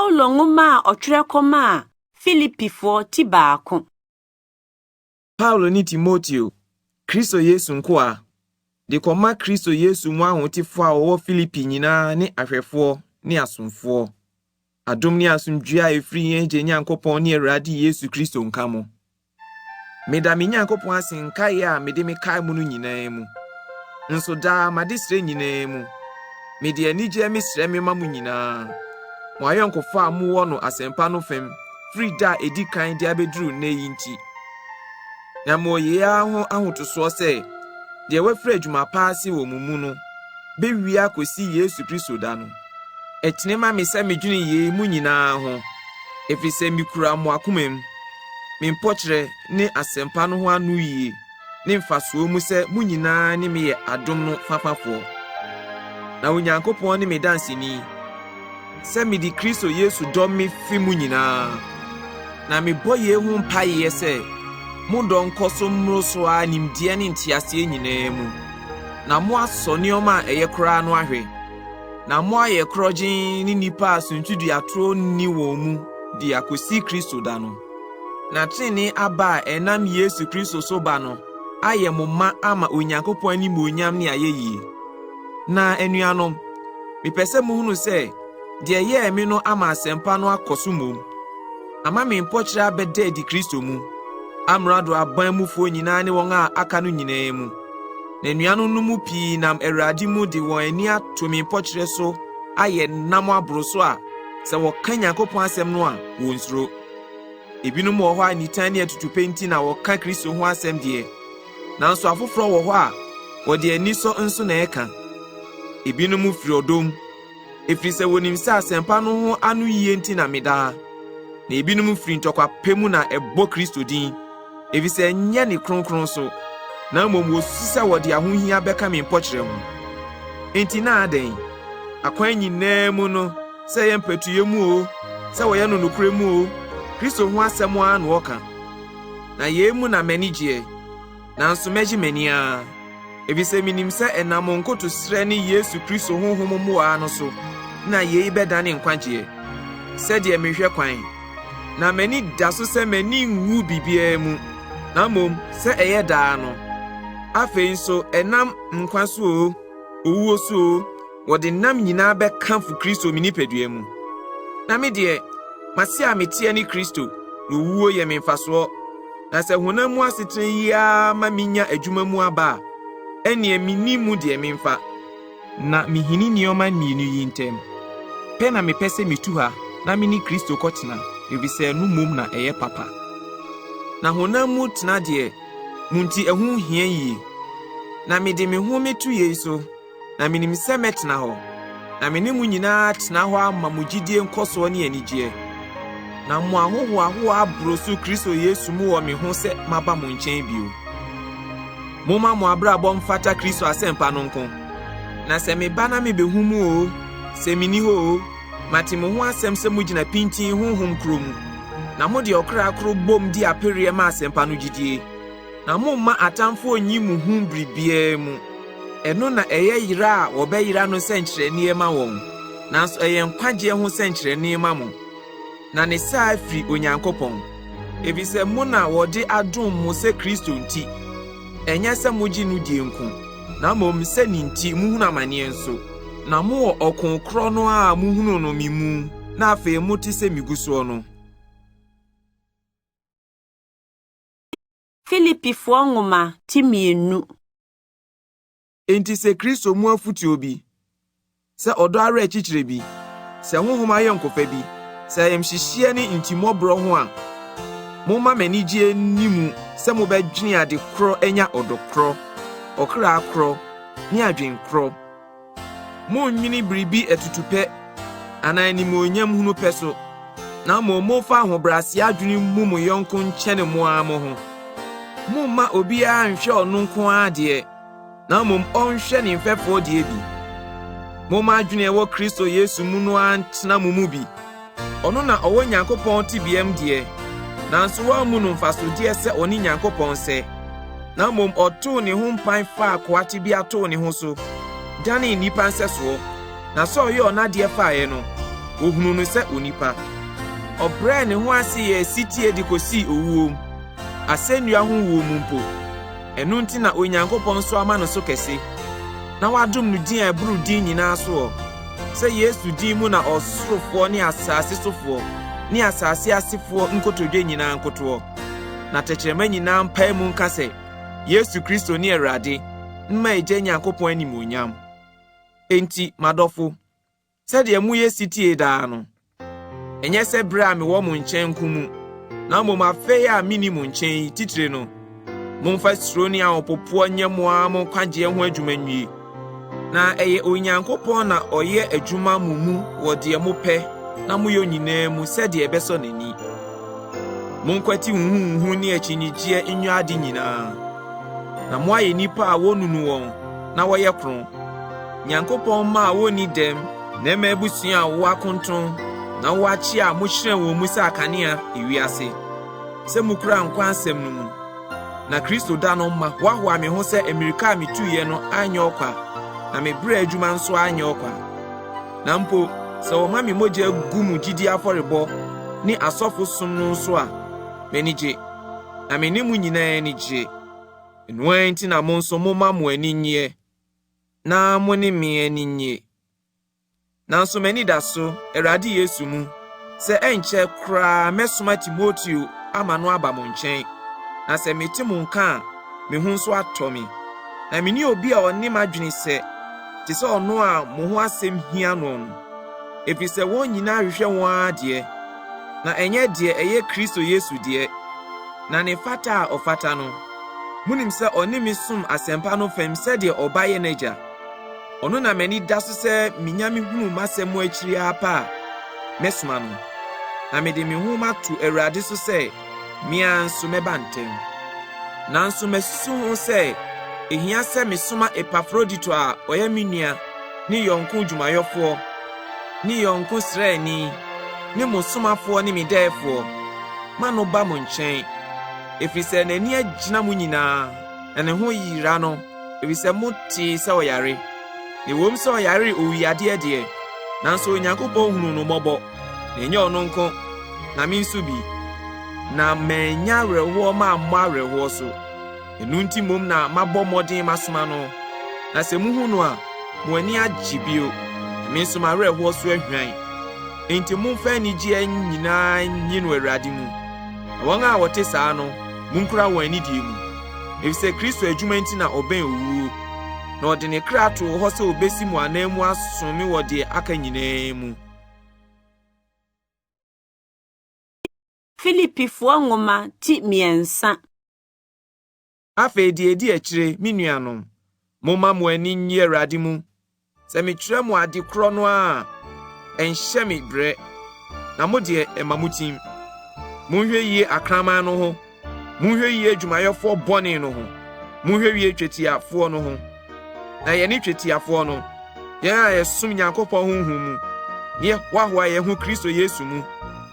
Paulo nwoma a ɔtwerɛ kɔmaa Filipifoɔ ti baako. Paulo ne Timoteo, Kristo Yesu nkoa, de kɔma Kristo Yesu mu ahotefoɔ a wɔwɔ Filipi nyinaa ne ahwɛfoɔ ne asomfoɔ. Adom ne asomdwoeɛ a ɛfiri yɛn Agya Nyankopɔn ne Awurade Yesu Kristo nka mo. Meda me Nyankopɔn ase nkaeɛ a mede mekae mo no nyinaa mu. Nso daa m'adesrɛ nyinaa mu, mede anigyeɛ mesrɛ mema mo nyinaa, mo ayɔnkofa a mowɔ no asɛmpa no fam firi da a ɛdi kan de abɛduru nnɛ yi nti. Na mewɔ yei ara ho ahotosoɔ sɛ deɛ wafiri adwuma pa ase wɔ mo mu no bɛwie akɔsi Yesu Kristo da no. Ɛtene ma me sɛ medwene yei mo nyinaa ho, ɛfiri sɛ mekura mo akoma mu, me mpɔkyerɛ ne asɛmpa no ho anoyie ne mfasoɔ mu sɛ mo nyinaa ne me yɛ adom no fafafoɔ. Na Onyankopɔn ne me danseni, sɛ mede Kristo Yesu dɔ me fi mo nyinaa. Na mebɔ yei ho mpaeɛ sɛ mo dɔ nkɔ so mmoro so ara nimdeɛ ne nteaseɛ nyinaa mu, na moasɔ nneɛma a ɛyɛ koraa no ahwɛ, na moayɛ korɔgyenn ne nnipa a suntiduatoɔ nni wɔn mu de akɔsi Kristo da no. Na trenee aba a ɛnam Yesu Kristo so ba no ayɛ mo ma ama Onyankopɔn animuonyam ne ayɛyie. Na anuanom, mepɛ sɛ mohunu sɛ deɛ ɛyɛɛ me no ama asɛmpa no akɔ so mmom, ama me mpɔkyerɛ abɛda adi Kristo mu, amrado aban mufoɔ nyinaa ne wɔn a aka no nyinaa mu. Na anuanom no mu pii nam Awurade mu de wɔn ani ato me mpɔkyerɛ so ayɛ nnam aboro so a sɛ wɔka Nyankopɔn asɛm no a, wɔnsuro. Ebinom wɔ hɔ a nitan ne atutupɛ nti na wɔka Kristo ho asɛm deɛ, nanso afoforɔ wɔ hɔ a wɔde anisɔ nso na ɛka. Ebinom firi ɔdɔ mu, ɛfiri sɛ wɔnim sɛ asɛmpa no ho anoyie nti na meda ha. Na ebinom firi ntɔkwapɛ mu na ɛbɔ Kristo din, efisɛ ɛnyɛ ne kronkron so, na mmom wosusu sɛ wɔde ahohia bɛka me mpɔkyerɛ ho. Enti na adɛn? Akwan nyinaa mu no, sɛ ɛyɛ mpatuyɛ mu oo, sɛ wɔyɛ no nokorɛ mu oo, Kristo ho asɛm ara na wɔka. Na yei mu na m'ani gyeɛ, nanso mɛgye m'ani ara, efisɛ minim sɛ ɛnam mo nkotosrɛ ne Yesu Kristo honhom mmoa no so na yei bɛdane nkwagyeɛ, sɛdeɛ mehwɛ kwan. Na m'ani da so sɛ m'ani nwu biribiara mu, na mmom sɛ ɛyɛ daa no. Afei nso ɛnam nkwa so oo, owuo so oo, wɔde nam nyinaa bɛkamfo Kristo me nipadua mu. Na me deɛ, m'ase a meteɛ ne Kristo, na owuo yɛ me mfasoɔ. Na sɛ honam mu asetena yi ara ma minya adwuma mu aba a, ɛnneɛ minni mu deɛ memfa. Na mihini nneɛma mmienu yi ntam. Pɛ na mepɛ sɛ mitu ha na me ne Kristo kɔtena, efisɛ ɛno mmom na ɛyɛ papa. Na honam mu tena deɛ, mo nti ɛho hia yie. Na mede me ho meto yei so. Na menim sɛ mɛtena hɔ, na me ne mo nyinaa atena hɔ ama mo gyidie nkɔsoɔ ne anigyeɛ, na mo ahohoahoa aboro so Kristo Yesu mu wɔ me ho sɛ maba mo nkyɛn bio. Momma mo abrabɔ mfata Kristo asɛmpa no nko. Na sɛ meba na mebehu mo oo, sɛ minni hɔ oo, mate mo ho asɛm sɛ mugyina pintinn honhom koro mu, na mode ɔkra koro bom di apereɛ ma asɛmpa no gyidie. Na momma atamfoɔ nnyi mo hu biribiara mu. Ɛno na ɛyɛ yera a wɔbɛyera no sɛnkyerɛnneɛ ma wɔn, nanso ɛyɛ nkwagyeɛ ho sɛnkyerɛnne ma mo. Na ne saa firi Onyankopɔn, ɛfiri sɛ mo na wɔde adom mo sɛ Kristo nti, ɛnyɛ sɛ mogye no die nko, na mmom sɛ ne nti mohunu amaneɛ nso. Na mowɔ ɔko korɔ no ara a mohunuu no me mu na afei mote sɛ megu soɔ no. Filipifoɔ nwoma ti mmienu. Enti sɛ Kristo mu afotuo bi, sɛ ɔdɔ awerɛkyekyerɛ bi, sɛ honhom ayɔnkofa bi, sɛ ayamhyehyeɛ ne ntimmɔborɔ ho a, momma m'anigyeɛ nni mu sɛ mobɛdwene ade korɔ anya ɔdɔ korɔ, ɔkra korɔ, ne adwene korɔ. Monnnwene biribi atutupɛ anaa animuonyam hunu pɛ so, na mmom momfa ahobrɛase adwene mmu mo yɔnko nkyɛne mo ara mo ho. Momma obiara nhwɛ ɔno nko ara deɛ, na mmom ɔnhwɛ ne mfɛfoɔ deɛ bi. Momma adwene a ɛwɔ Kristo Yesu mu no ara ntena mo mu bi. Ɔno na ɔwɔ Nyankopɔn tebeam deɛ, nanso wammu no mfasodeɛ sɛ ɔne Nyankopɔn sɛ, na mmom ɔtoo ne ho mpan faa akoa tebea too ne ho so, danee nnipa nsɛsoɔ. Na sɛ ɔyɛɛ ɔno adeɛ faeɛ no, Wɔhunuu no sɛ onipa. Ɔbrɛɛ ne ho ase yɛɛ setie de kosii owuo mu, asɛnnua ho wuo mu mpo. Ɛno nti na Onyankopɔn nso ama no so kɛse, na wadom no din a ɛboro din nyinaa soɔ, sɛ Yesu din mu na ɔsorofoɔ ne asase sofoɔ ne asase asefoɔ nkotodwe nyinaa nkotoɔ, na tɛkyerɛma nyinaa mpae mu nka sɛ, Yesu Kristo ne Awurade, mma Agya Nyankopɔn animuonyam. Enti, m'adɔfo, sɛdeɛ moyɛ setie daa no, ɛnyɛ sɛ berɛ a mewɔ mo nkyɛn nko mu, na mmom afei a menni mo nkyɛn yi titire no, momfa suro ne ahopopoɔ nyɛ mo ara mo nkwagyeɛ ho adwuma nwie. Na ɛyɛ Onyankopɔn na ɔyɛ adwuma mo mu wɔ deɛ mopɛ na moyɔ nyinaa mu sɛdeɛ ɛbɛsɔ n'ani. Monkwati huhuhuhu ne akyinnyegyeɛ nyɛ ade nyinaa, na moayɛ nnipa a wɔnnunu wɔn na wɔyɛ kronn, Nyankopɔn mma a wonni dɛm na ɛma abusua a wɔakonton na wɔakyea a mohyerɛn wɔn mu sɛ akanea ewiase, sɛ mukura nkwa asɛm no mu. Na Kristo da no mahoahoa me ho sɛ mmirika a mituiɛ no anyɛ ɔkwa, na me brɛ adwuma nso anyɛ ɔkwa. Na mpo sɛ wɔma me mogya gu mo gyidi afɔrebɔ ne asɔfo som no nso a, m'ani gye, na me ne mo nyinaa ani gye. Ɛno ara nti na mo nso momma mo ani nnyeɛ. na mo ne me ani nnye. Nanso m'ani da so, Awurade Yesu mu, sɛ ɛnkyɛ koraa mɛsoma Timoteo ama no aba mo nkyɛn, na sɛ mete mo nka a, me ho nso atɔ me. Na minni obi a ɔne m'adwene sɛ, te sɛ ɔno a mo ho asɛm hia no no, efisɛ wɔn nyinaa hwehwɛ wɔn ara deɛ, na ɛnyɛ deɛ ɛyɛ Kristo Yesu deɛ. Na ne fata a ɔfata no, Munim sɛ ɔne me som asɛmpa no fam sɛdeɛ ɔba yɛ n'agya. Ɔno na m'ani da so sɛ menya mehunu m'asɛm mu akyiri ara pɛ a, mɛsoma no. Na mede me ho mato Awurade so sɛ me ara nso mɛba ntɛm. Nanso masusu ho sɛ ehia sɛ mesoma Epafrodito a ɔyɛ me nua ne yɔnko dwumayɔfoɔ ne yɔnko sraani ne mo somafoɔ ne me dɛɛfoɔ ma no ba mo nkyɛn. Ɛfiri sɛ n'ani agyina mo nyinaa, na ne ho yera no, ɛfiri sɛ motee sɛ ɔyare. Na ɛwom sɛ ɔyaree owuyadeɛ deɛ, nanso Onyankopɔn hunuu no mmɔbɔ, na ɛnyɛ ɔno nko, na me nso bi, na mannya awerɛhoɔ mammɔ awerɛhoɔ so. Ɛno nti mmom na mabɔ mmɔden masoma no, na sɛ muhu no a, mo ani agye bio, na me nso m'awerɛhoɔ so ahwan. Enti momfa anigyeɛ nyinaa nnye no Awurade mu. Na wɔn a wɔte saa no, munkura wɔn anidie mu, efisɛ Kristo adwuma nti na ɔbɛn owuo, na ɔde ne kra too hɔ sɛ obesi mo ananmu asom me wɔ deɛ aka nyinaa mu. Filipifoɔ nwoma ti mmiɛnsa. Afei deɛ ɛdi akyire, me nuanom, momma mo ani nnye Awurade mu. Sɛ metwerɛ mo ade korɔ no ara a, ɛnhyɛ me brɛ, na mo deɛ ɛma motim. Monhwɛ yie akraman no ho, monhwɛ yie adwumayɛfoɔ bɔne no ho, monhwɛ yie twetiafoɔ no ho. Na yɛne twetiafoɔ no, yɛn a yɛsom Nyankopɔn honhom mu, na yɛhoahoa yɛn ho Kristo Yesu mu, na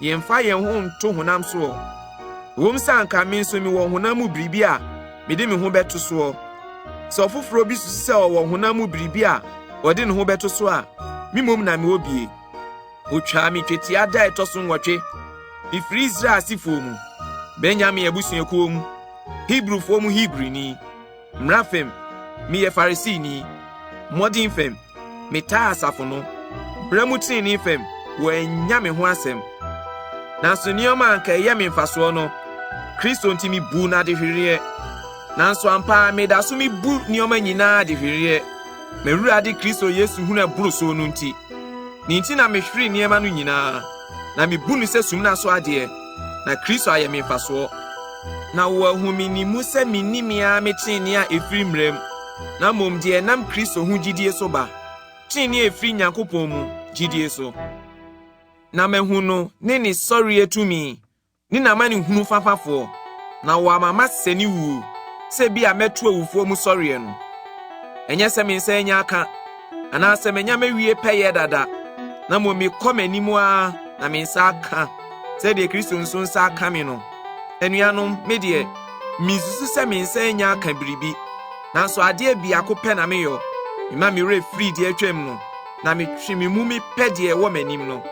yɛmfa yɛn ho nto honam soɔ. Ɛwom sɛ anka me nso mewɔ honam mu biribi a mede me ho bɛto soɔ. Sɛ ɔfoforɔ bi susu sɛ ɔwɔ honam mu biribi a ɔde ne ho bɛto so a, me mmom na mewɔ bie. Wɔtwaa me twetia da a ɛtɔ so nwɔtwe. Mefiri Israel asefoɔ mu, Benyamin abusuakuo mu, Hebrifoɔ mu Hebrini. Mmara fam, meyɛ Farisini. Mmɔden fam, metaa asafo no. Mmara mu trenee fam, wɔannya me ho asɛm. Nanso nneɛma a anka ɛyɛ me mfasoɔ no, Kristo nti mebuu no adehwereɛ. Nanso ampa ara meda so mebu nneɛma nyinaa adehwereɛ, m'Awurade Kristo Yesu hunu ɛboro soɔ no nti. Ne nti na mehwere nneɛma no nyinaa, na mebu no sɛ sumina so adeɛ, na Kristo ayɛ me mfasoɔ. Na wɔahu me ne mu sɛ menni me ara me trenee a ɛfiri mmara mu, na mmom deɛ ɛnam Kristo ho gyidie so ba, trenee a ɛfiri Nyankopɔn mu gyidie so. Na mahu no ne ne sɔreɛ tumi, ne n'amanehunu fafafoɔ, na wɔama masɛ ne wuo, sɛ bi a mɛto awufoɔ mu sɔreɛ no. Ɛnyɛ sɛ me nsa anya aka, anaasɛ manya mawie pɛyɛ dada, na mmom mekɔ m'anim ara na me nsa aka, sɛdeɛ Kristo nso nsa aka me no. Anuanom, me deɛ, mensusu sɛ me nsa anya aka biribi, nanso adeɛ biako pɛ na meyɔ, mema me werɛ firi deɛ atwam no, na metwe me mu mepɛ deɛ ɛwɔ m'anim no.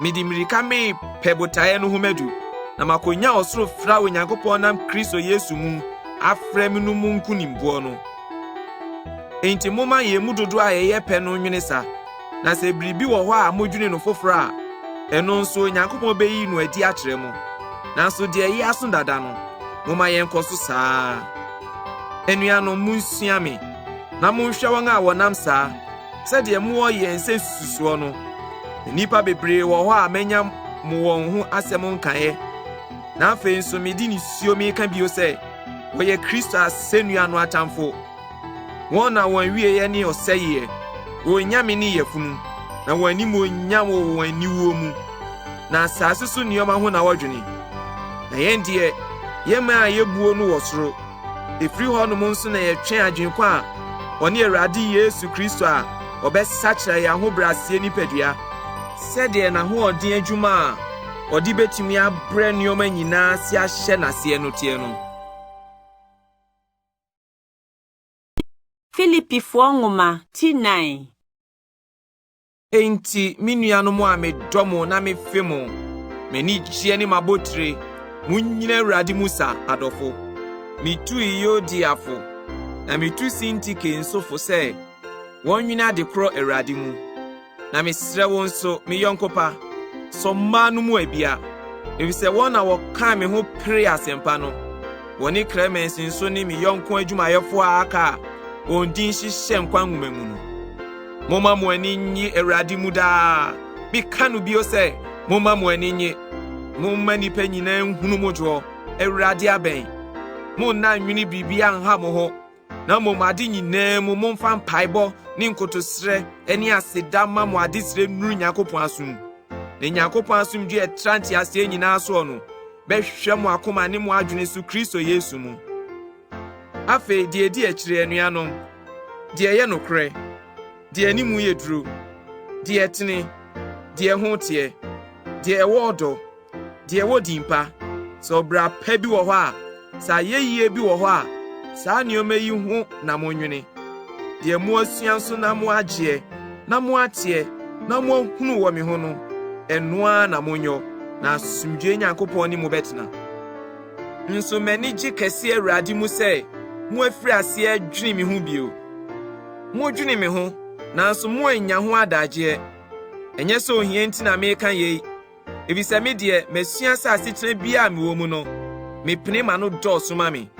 Mede mmirika merepɛ botaeɛ no ho madu, na makonya ɔsoro frɛ a Onyankopɔn nam Kristo Yesu mu afrɛ me no mu nkonimboɔ no. Enti momma yɛn mu dodoɔ a yɛyɛ pɛ no nnwene sa, na sɛ biribi wɔ hɔ a modwene no foforɔ a, ɛno nso Onyankopɔn bɛyi no adi akyerɛ mo. Nanso deɛ ɛyɛ aso dada no, momma yɛnkɔ so saa ara. Anuanom, monsua me, na monhwɛ wɔn a wɔnam saa, sɛdeɛ mowɔ yɛn sɛ nsususoɔ no. Nnipa bebree wɔ hɔ a manya mo wɔn ho asɛm nkaeɛ, na afei nso mede nisuo meka bio sɛ, wɔyɛ Kristo asɛnnua no atamfo. Wɔn na wɔn awieeɛ ne ɔsɛeɛ, wɔn nyame ne yafunu, na wɔn animuonyam wɔ wɔn aniwuo mu. Na asase so nneɛma ho na wɔdwene. Na yɛn deɛ, yɛn man a yɛbuo no wɔ soro. Ɛfiri hɔnom nso na yɛtwɛn Agyenkwa a ɔne Awurade Yesu Kristo a ɔbɛsakyera yɛn ahobrɛaseɛ nipadua, sɛdeɛ n'ahoɔden adwuma a ɔde bɛtumi abrɛ nneɛma nyinaa ase ahyɛ n'aseɛ no teɛ no. Filipifoɔ nwoma ti 4. Enti, me nuanom a medɔ mo na mefe mo, m'anigyeɛ ne m'abotire, monnyina Awurade mu sa, adɔfo. Metu Euodia fo, na metu Sintike nso fo sɛ wɔnnwene ade korɔ Awurade mu. Na mesrɛ wo nso, me yɔnko pa, sɔ mmaa no mu abia, efisɛ wɔn na wɔkaa me ho peree asɛmpa no. Wɔne Klemens nso ne me yɔnko adwumayɛfo a aka a wɔn din hyehyɛ nkwa nwoma mu no. Momma mo ani nnye Awurade mu daa. Meka no bio sɛ, momma mo ani nnye. Momma nnipa nyinaa nhunu mo dwoɔ. Awurade abɛn. Monna nnwene biribiara nha mo ho. Na mmom ade nyinaa mu momfa mpaebɔ ne nkotosrɛ ne aseda mma mo adesrɛ nnuru Nyankopɔn asom. Na Nyankopɔn asomdwoe a ɛtra nteaseɛ nyinaa soɔ no bɛhwɛ mo akoma ne mo adwene so Kristo Yesu mu. Afei deɛ ɛdi akyire, anuanom, deɛ ɛyɛ nokorɛ, deɛ animu yɛ duro, deɛ ɛtene, deɛ ɛho teɛ, deɛ ɛwɔ ɔdɔ, deɛ ɛwɔ din pa, sɛ ɔbra pa bi wɔ hɔ a, sɛ ayɛyie bi wɔ hɔ a, saa nneɛma yi ho na monnwene. Deɛ moasua nso na moagyeɛ, na moateɛ, na moahunu wɔ me ho no, ɛno ara na monyɔ, na asomdwoeɛ Nyankopɔn ne mo bɛtena. Nso m'ani gye kɛse Awurade mu sɛ moafiri aseɛ adwene me ho bio. Modwene me ho, nanso moannya ho adagyeɛ. Ɛnyɛ sɛ ohia nti na mereka yei, Efisɛ me deɛ, masua sɛ asetena biara a mewɔ mu no, mepene ma no dɔɔso ma me.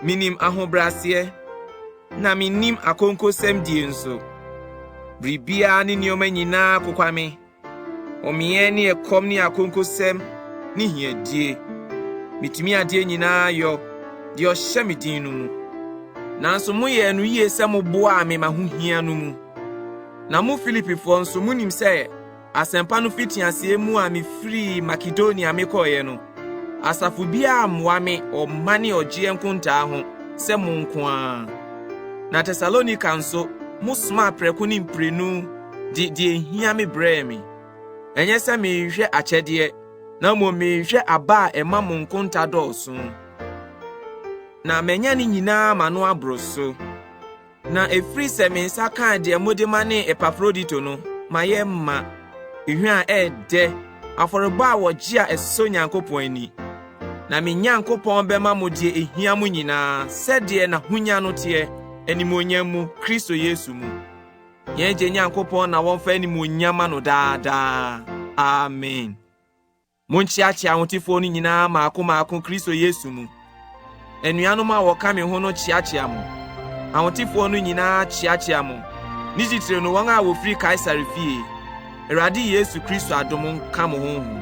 Minim ahobrɛaseɛ, na minnim akonkosɛmdie nso. Biribiara ne nneɛma nyinaa kokwa me, ɔmeɛ ne ɛkɔm ne akonkosɛm ne hiadie. Metumi adeɛ nyinaa yɔ, deɛ ɔhyɛ me den no mu. Nanso moyɛɛ no yie sɛ moboaa me m'ahohia no mu. Na mo Filipifoɔ nso, monim sɛ Asɛmpa no fitiaseɛ mu a mefirii Makedonia mekɔeɛ no, asafo biara ammoa me ɔma ne ɔgyeɛ nkontaa ho sɛ mo nko ara. Na Tesalonika nso, mosomaa prɛko ne mprenu de deɛ ɛhia me brɛɛ me. Ɛnyɛ sɛ merehwehwɛ akyɛdeɛ, na mmom merehwehwɛ aba a ɛma mo nkonta dɔɔso. Na manya ne nyinaa ma no aboro so. Na ɛfiri sɛ me nsa kaa deɛ mode manee Epafrodito no, mayɛ ma, ehwa a ɛyɛ dɛ, afɔrebɔ a wɔgye a ɛsɔ Nyankopɔn ani. Na me Nyankopɔn bɛma mo deɛ ɛhia mo nyinaa, sɛdeɛ n'ahonya no teɛ, animuonyam mu, Kristo Yesu mu. Yɛn Agya Nyankopɔn na wɔmfa animuonyam ma no daa daa. Amen. Monkyeakyea ahotefoɔ no nyinaa mmaako mmaako Kristo Yesu mu. Anuanom a wɔka me ho no kyeakyea mo. Ahotefoɔ no nyinaa kyeakyea mo, ne titire no wɔn a wɔfiri Kaesare fie. Awurade Yesu Kristo adom nka mo honhom.